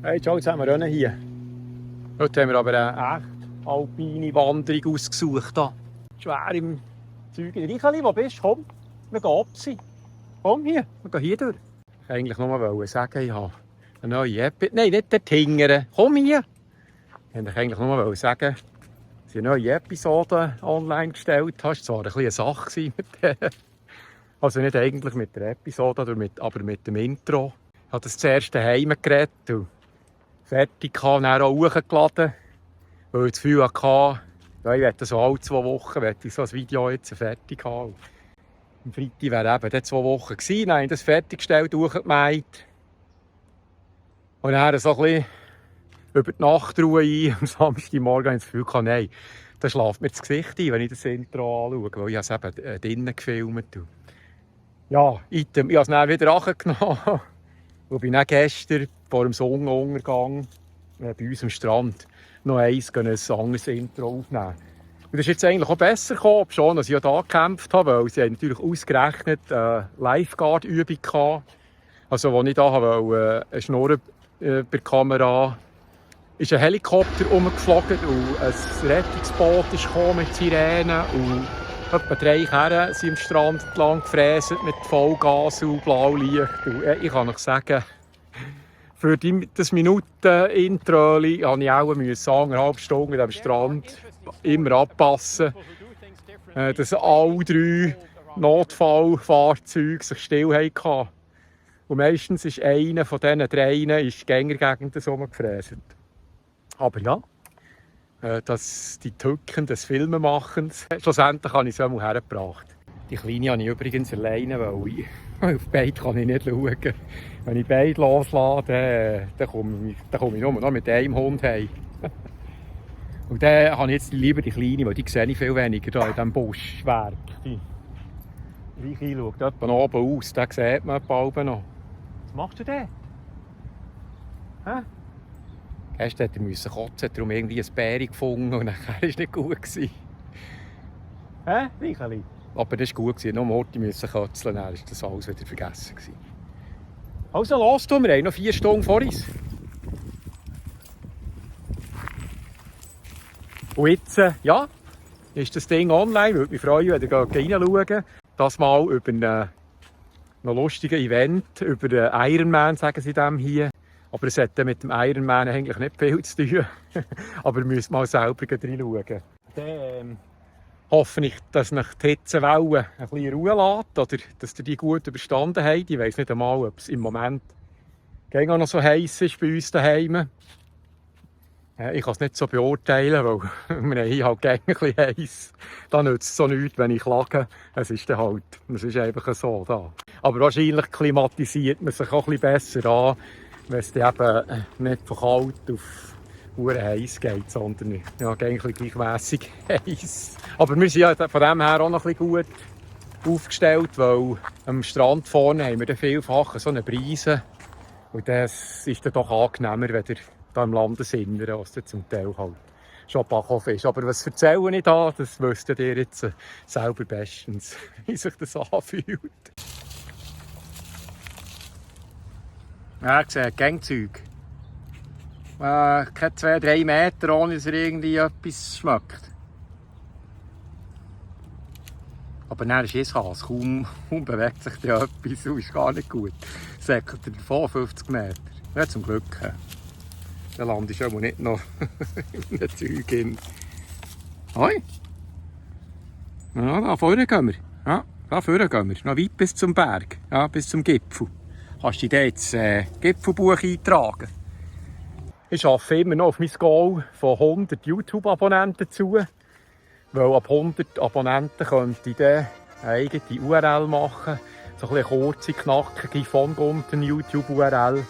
Hey, ciao zusammen, René hier. Heute haben wir aber eine echt alpine Wanderung ausgesucht. Hier. Schwer im Zeug. Reicheli, wo bist du? Komm, wir gehen Opsi. Komm hier, wir gehen hier durch. Ich wollte eigentlich nur sagen, ich habe eine neue App. Nein, nicht dort hingern. Komm hier. Ich wollte eigentlich nur sagen, dass ich eine neue Episode online gestellt habe. Das war zwar ein bisschen eine Sache mit der. Also nicht eigentlich mit der Episode, aber mit dem Intro. Ich habe das zuerst daheim geredet und fertig gehabt, dann auch hochgeladen, weil ich das Gefühl hatte, ja, ich werde so alle 2 Wochen ich so ein Video jetzt fertig haben. Am Freitag wäre eben dann 2 Wochen gewesen, dann habe ich das fertiggestellt, hochgemeint. Und dann so ein bisschen über die Nachtruhe ein, am Samstagmorgen habe ich das Gefühl gehabt, nein, da schläft mir das Gesicht ein, wenn ich das Intro anschaue, weil ich es eben drinnen gefilmt habe. Ja, ich habe es dann wieder runtergenommen und bin dann gestern vor dem Sonnenuntergang bei uns am Strand noch ein anderes Intro aufnehmen. Und das ist jetzt eigentlich auch besser gekommen, obwohl ich ja da gekämpft habe, weil sie natürlich ausgerechnet eine Lifeguard-Übung hatten. Also, als ich da eine Schnurren bei der Kamera ist ein Helikopter rumgeflogen und ein Rettungsboot ist gekommen mit Sirenen und etwa 3 Kerren sind am Strand entlang gefräst mit Vollgas und Blaulicht. Und ich kann euch sagen, für das Minuten-Intro musste ich auch 1,5 Stunden am Strand immer abpassen, dass alle 3 Notfallfahrzeuge sich still hatten. Und meistens ist einer von diesen 3 gegen das rumgefräst. Aber ja, die Tücken des Filmemachens, schlussendlich habe ich es einmal hergebracht. Die Kleine habe ich übrigens alleine, weil auf beide kann ich nicht schauen. Wenn ich beide loslade, dann komme ich nur noch mit einem Hund heim. Und dann habe ich jetzt lieber die Kleine, weil die sehe ich viel weniger hier in diesem Buschwerk. Die Reiche schaut dort oben aus, den sieht man bald noch. Was machst du denn? Hä? Gestern musste er kotzen, darum irgendwie ein Bären gefunden und nachher war es nicht gut. Hä, Reicheli? Aber das war gut, nur Morty musste kötzeln, dann war das alles wieder vergessen. Also los, wir haben noch 4 Stunden vor uns. Und jetzt, ja, ist das Ding online, würde mich freuen, wenn ihr reinschauen. Das mal über einen noch lustigen Event, über den Ironman, sagen sie dem hier. Aber es hat mit dem Ironman eigentlich nicht viel zu tun. Aber wir müssen mal selber reinschauen. Dann hoffe ich, dass euch die Hitzewelle ein bisschen Ruhe lässt oder dass ihr die gut überstanden habt. Ich weiss nicht einmal, ob es im Moment auch noch so heiß ist bei uns daheim. Ich kann es nicht so beurteilen, weil wir hier halt ein bisschen heiß. Da nützt es so nichts, wenn ich klage. Es ist dann halt, es ist einfach so da. Aber wahrscheinlich klimatisiert man sich auch ein bisschen besser an, wenn es dann eben nicht von kalt auf heiß geht, sondern ja, eigentlich gleichmässig heiß. Aber wir sind ja von dem her auch noch ein bisschen gut aufgestellt, weil am Strand vorne haben wir dann vielfach so eine Brise. Und das ist dann doch angenehmer, wenn ihr hier im Landesinneren, was dann zum Teil halt schon Bachhof ist. Aber was erzähle ich da, das wisst ihr jetzt selber bestens, wie sich das anfühlt. Ja, ich sehe Gangzeug. Keine 2-3 Meter, ohne dass er irgendwie etwas schmeckt. Aber dann ist es Hass. Kaum bewegt sich da etwas und ist gar nicht gut. Säckelt er davon 50 Meter. Ja, zum Glück. Der Land ist aber nicht noch in einem Zeug hin. Hoi! Ja, da vorne gehen wir. Ja, da vorne gehen wir. Noch weit bis zum Berg. Ja, bis zum Gipfel. Kannst du dir jetzt Gipfelbuch eintragen? Ich arbeite immer noch auf mein Goal von 100 YouTube-Abonnenten zu. Weil ab 100 Abonnenten könnte ich dann eine eigene URL machen. So eine kurze, knackige von Gunten YouTube-URL.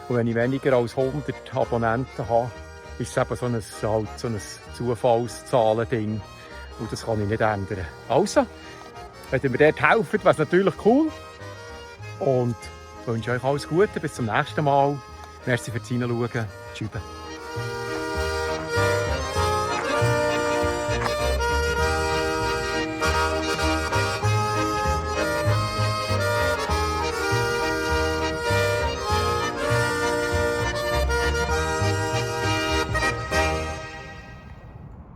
Und wenn ich weniger als 100 Abonnenten habe, ist es eben so ein Zufallszahlen-Ding. Und das kann ich nicht ändern. Also, wenn ihr mir dort helft, wäre es natürlich cool. Und ich wünsche euch alles Gute. Bis zum nächsten Mal. Merci fürs Reinschauen. Tschüss.